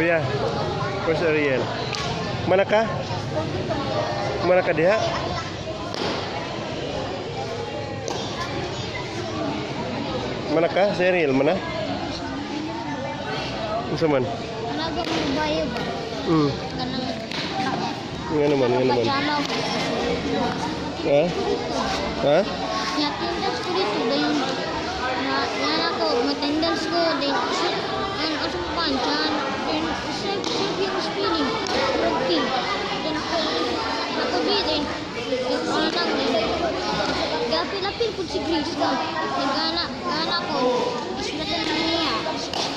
Kuya, where's Ariel? Mana ka? Mana ka diha? Mana ka? Si Ariel, mana? Unsa man? Naga mo bayo ba? Kanang Nga naman, nga naman. Pajama ko. Ha? Ha? Nya attendance ko dito dayon. Na yan ako, may attendance ko dayon. An asa mo pa dyan? Then self self yung spelling. Okay. Then ako bi then ano lang din. Gapil-apil po si Grace ka. Nagana, gana ko. Isulatan na niya.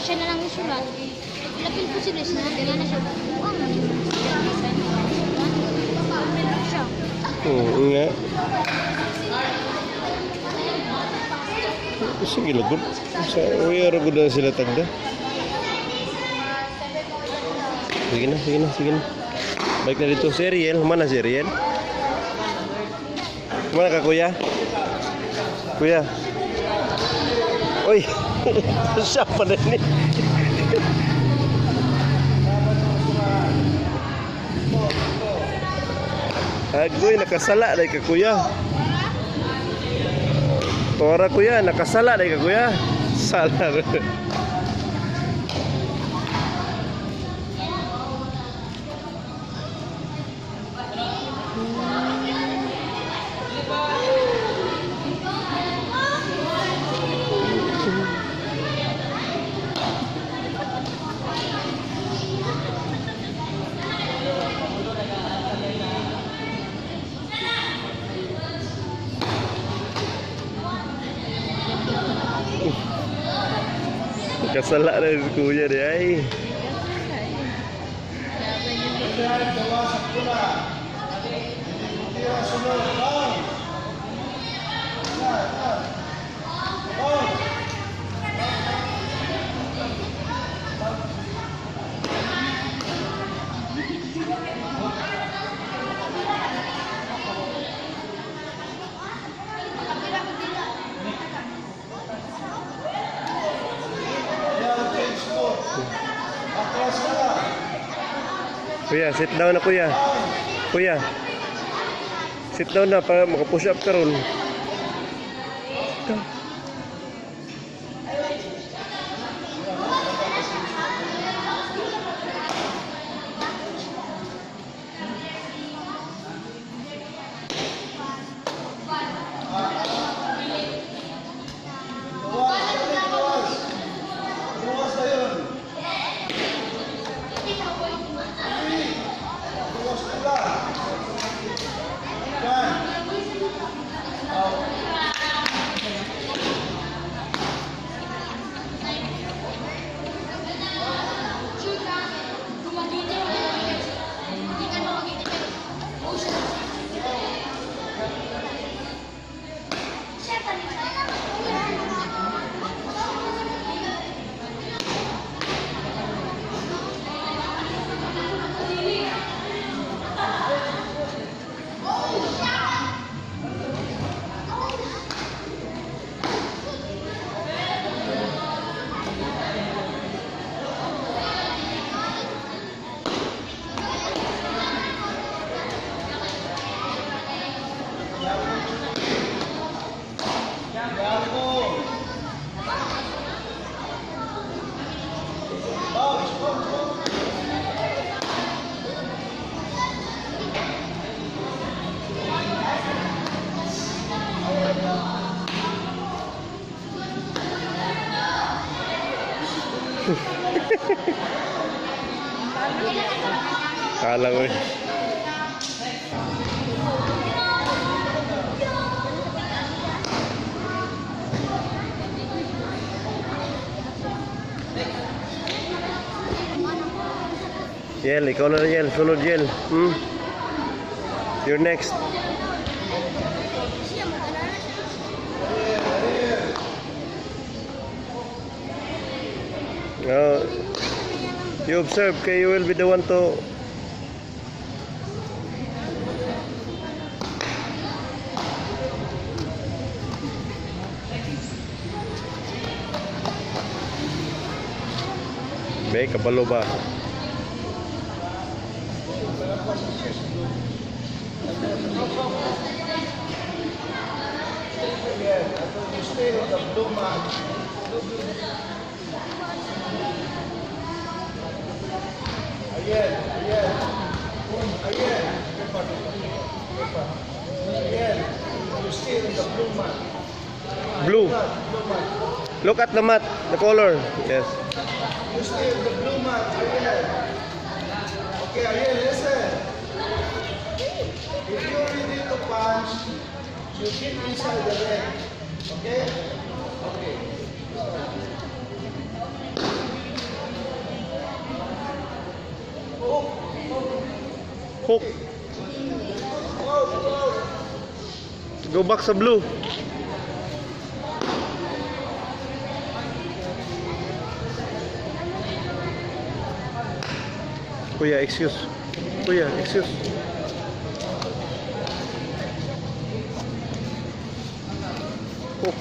Siya na lang isulat. Lapil po si Grace na. Gana siya. Wow, man. Siya. Nga. Sige lang, good. Sa uy, ara gud na sila tagda. Sige na, sige na, sige na. Balik na dito. Si Ariel, mana si Ariel? Mana ka, kuya? Kuya. Uy, siya pa na ni. Agoy, nakasala na ka, kuya. Tora, kuya, nakasala na ka, kuya. Sala. Nakasala na si kuya di ay. Kuya, sit down na, kuya. Kuya. Sit down na para maka-push up ka ron. Sit down. Kala ko eh. Yel, ikaw na Yel. Sunod, Yel. You're next. You observe, kay you will be the one to. May kabalo ba? Stay on the blue mat. Blue, blue. Ayan, ayan. Ayan. Pepa, pepa, pepa. Ayan. You stay on the blue mat. Blue. Mat, blue mat. Look at the mat, the color. Yes. You stay on the blue mat. Ayan. Okay, ayan, listen. If you're ready to punch, you get inside the ring. Okay? Okay. Start. Hook. Hook. Out, out. Go back sa blue. Kuya, excuse. Kuya, excuse. Hook.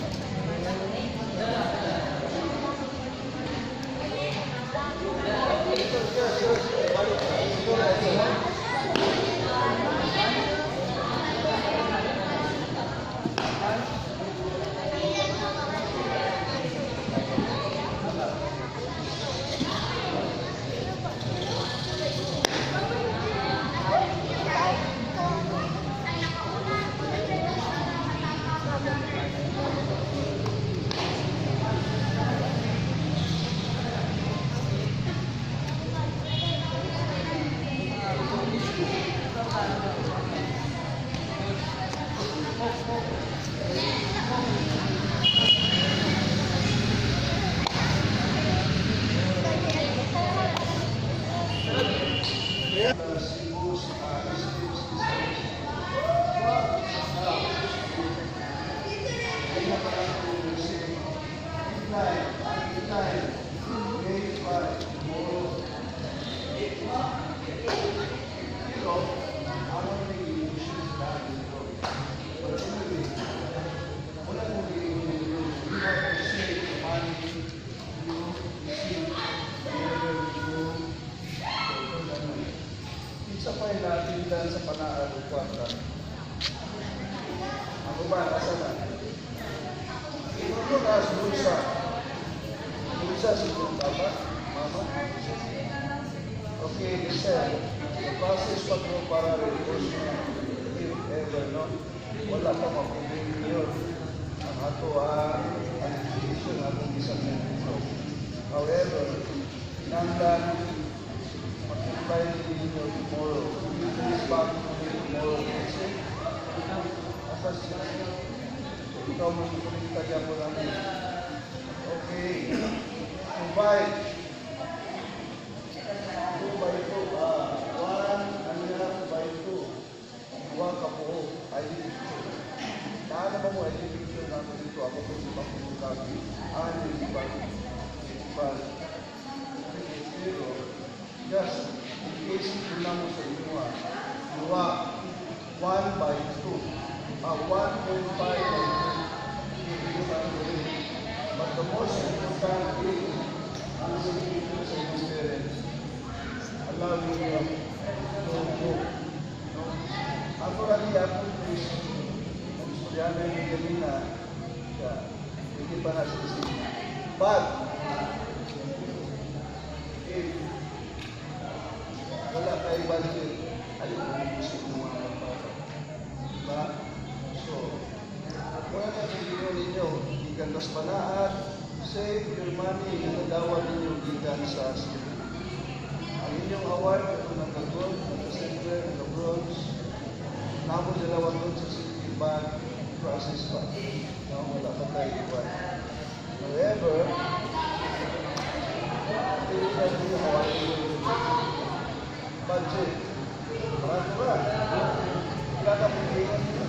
Isa pa yung natindan sa panaad o kwarta. Ang uban, asa na? Ito na bulsa. Bulsa si inyong papa, mama. Okay, listen. The process pa ko para reimbursement, if ever, no? Wala pa mapublik yun. Ang ato ang education atong isang dito. However, kinahanglan mag-apply ninyo tomorrow. You please back to me tomorrow. Kasi, asa siya? So, ikaw mo kukolekta mo namin. Okay. Provide. 2 by 2. 1.5 by 2. Duha ka buo. ID picture. Paano ba mo ID picture na ako dito? Ako po si Pangulong. Ano yung ba? Pero, just in case kuna mo sa inyo ah, duha, 1 by 2. 1.5 by 2. You can do it. But the most important is, ang sabihin ko sa inyong parents, allow you to go. No? Ako lang yapon is, ang estudyante ni kanina, siya, hindi pa nasa isip. But, if wala kay budget, ayaw mo isip ng mga bata. Diba? So, wala na siguro ninyo, gikan kas panaad, save your money na nagawa ninyo gikan sa city. Ang inyong award, ito ng gold, naka-silver, naka-bronze, namo dalawa doon sa city bank, process pa. No, wala pa tayo iwan. However, pili natin yung award yung budget. Marami ba? Wala ka pilihan nila.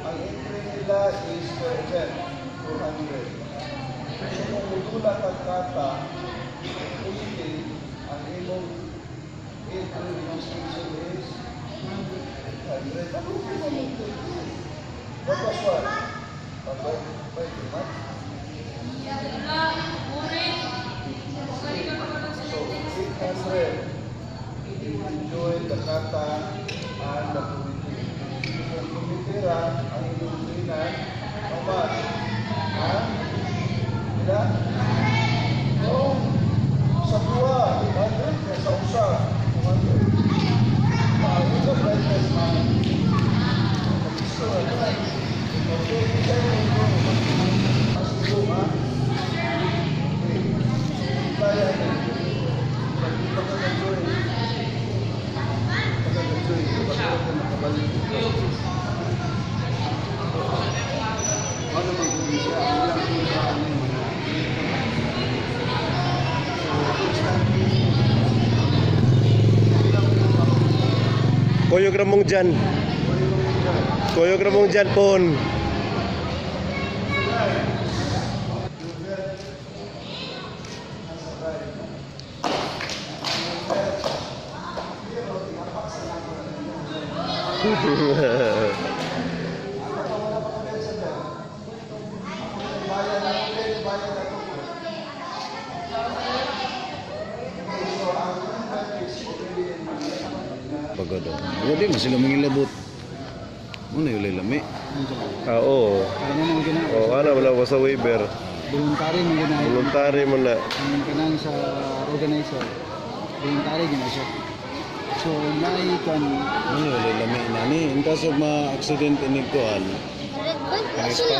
Ang entry nila is per event, 200. So kung mudula kag kata, 80, ang imong entry registration is 100. Ano yung mo What was what? By 2 months? So, 800 if you join the kata and the committee. Kung committee ra, ang inyong trinan, Process. Ano man kung siya, ang ilang kontra ano yung mga. So, instantly, ilang kontra. Kuyog ra mong dyan. Kuyog ra mong dyan, pon. Pagod oh. Wala man sila mangilabot. Muna yung lami. Ah, oo. Ano man gina? Oh, ano, wala ko sa waiver. Voluntary man gina. Voluntary mo na. Ang kanang sa organizer. Voluntary gina siya. So naay kan Muna yung lami nani. In kaso ma-accident inig kuan, Red band sila.